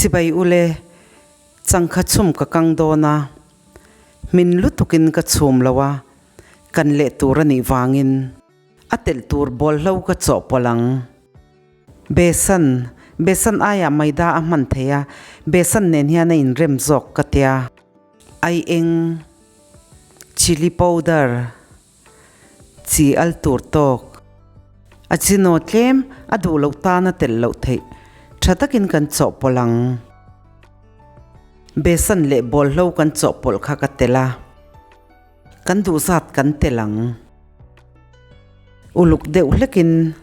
Chibai ule, changkha chhum ka kang dawn a, hmin lutukin ka chhum lo a, kan leh tur a nih vangin a telh tur bawlhlo ka chawhpawlh ang. Besan, besan aiah maida a hman thei a, besan nen hian a inrem zawk ka tia. Ai eng, chilli powder, chi al tur tawk. A chinaw tlem a duh loh tan a telh loh theih, tha takin kan chawhpawlh ang. Besan leh bawlhlo kan chawhpawlh kha ka telh a, kan duh zat kan telh ang. Uluk deuh hlekin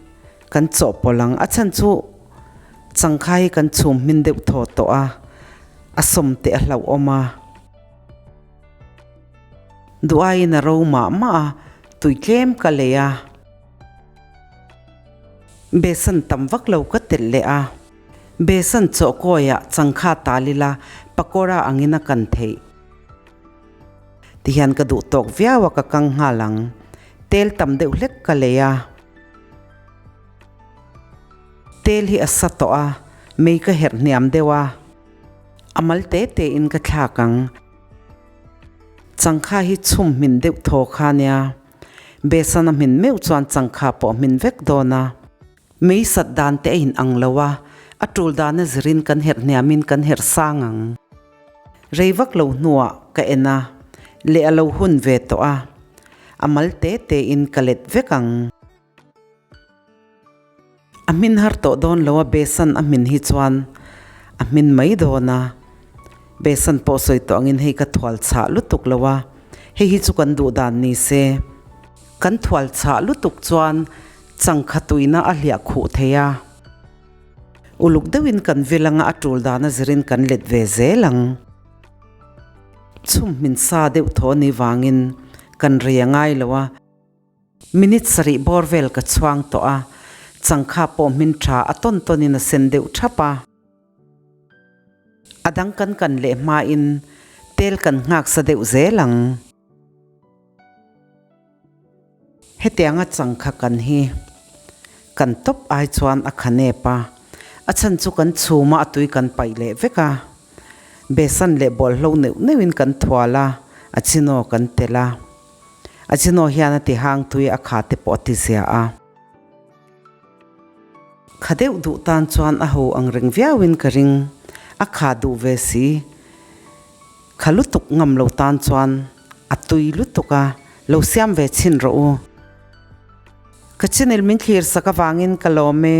kan chawhpawlh ang, a chhan chu changkha hi kan chhum hmin deuh thaw tawh a, a sawm teh a hlauhawm a. Duhaiin a ro mah mah a, tui tlem ka lei a. Besan tam vak lo ka telh leh a. Besan chawhkawiah changkha tal ila pakora angin a kan theih. Tihian ka duh tawk viau a ka kang nghal ang. Tel tam deuh hlek ka lei a. Tel hi a sa tawh a, mei ka herh hniam deuh a. A mal te te in ka thlak ang. Changkha hi chhum hmin deuh thaw kha nia. Besan a hmin meuh chuan changkha pawh a hmin vek dawn a. Mei sat dan te a in ang lo a, a tul dan a zirin kan herh hniamin kan herh sang ang. Rei vak lo hnuah ka en a, leh a lo hun ve tawh a. A mal te te in ka let vek ang. A hmin har tawh dawn lo a, besan a hmin hi chuan a hmin mai dawn a, besan pawh sawi tawh angin hei ka thual chhah lutuk lo a, hei hi chu kan duh dan ni se. Kan thual chhah lutuk chuan changkha tuina a hliah khuh thei a, uluk deuhin kan vil anga a tul dan a zirin kan let ve zel ang. Chhum hmin sa deuh thaw ni vangin kan rei a ngai lo a. Minute sarih bawr vel ka chhuang tawh a, changkha pawh hmin tha a tawn tawnin a sen deuh thap a. A dang kan kan leh hmain tel kan nghak sa deuh zel ang. Hetianga changkha kan hi kan tawp ai chuan a kha nep a, a chhan chu kan chhuma a tui kan paih leh vek a, besan leh bawlhlo neuh neuhin kan thual a, a chinaw kan telh a. A chinaw hian a ti hang tui a kha te pawh a ti zia a. Kha deuh duh tan chuan a ho ang reng viauin ka ring. A kha duh ve si. Kha lutuk ngam lo tan chuan a tui lutuk a, lo siam ve chhin rawh u. Ka channel min thlir sak avangin ka lawm e.